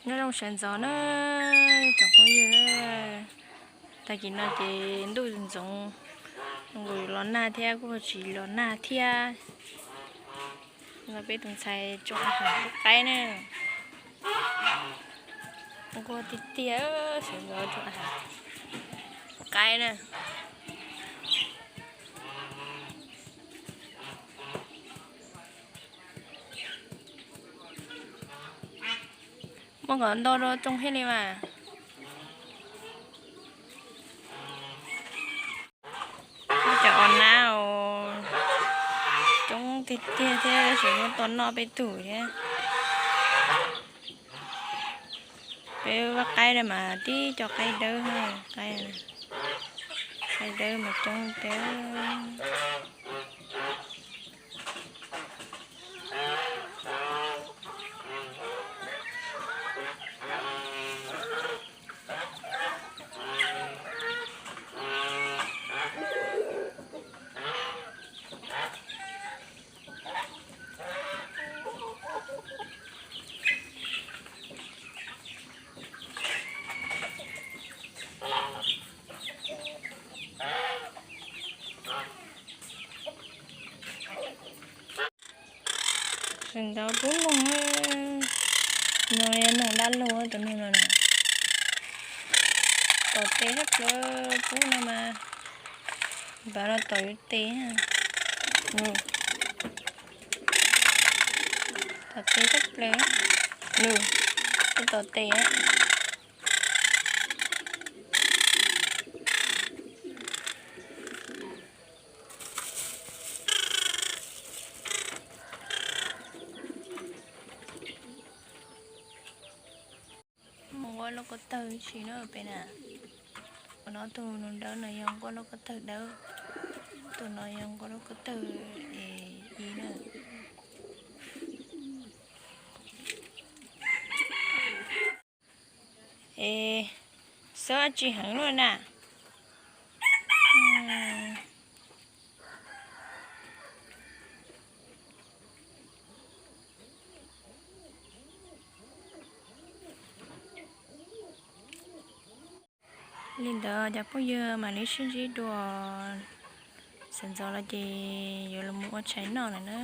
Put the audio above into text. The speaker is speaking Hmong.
Nyob zoo sawv ntxov na, tsoom phooj ywg na. Tag kis no ces ntuj ntxoov, nkaus los nag thiab kuj tsis los nag thiab. No peb tus ntxhais tso a ha qaib na. Nquag tiag tiag, sawv ntxov tso a ha qaib na. Muaj kom ntau rau tsoo thiaj li mas. Cov o nab coob tiag tiag thiab, tseem muab tua noj peb tug thiab. Peb vaj qaib na mas tib co qaib dawb, qaib, qaib dawb mas coob tiag. Sawv ntxov pub noog, no yog noog dab laug tus noog no na. Tom tes sab plaws pub no mas, npawg no tom yus tes. Tom tes sab plaws, nws tom tes. Mus nquab lauj kaub tawg tsi na peb na. Tus no tus nus dawb no yog nquab lauj kaub tawg dawb, tus no yog nquab lauj kaub tawg ib na. Es xab tsi heev luaj na. Li ntawd cov phooj ywg mam li sib ntsib dua, sawv ntxov los ces yuav los mus ua tshais noj lawm na.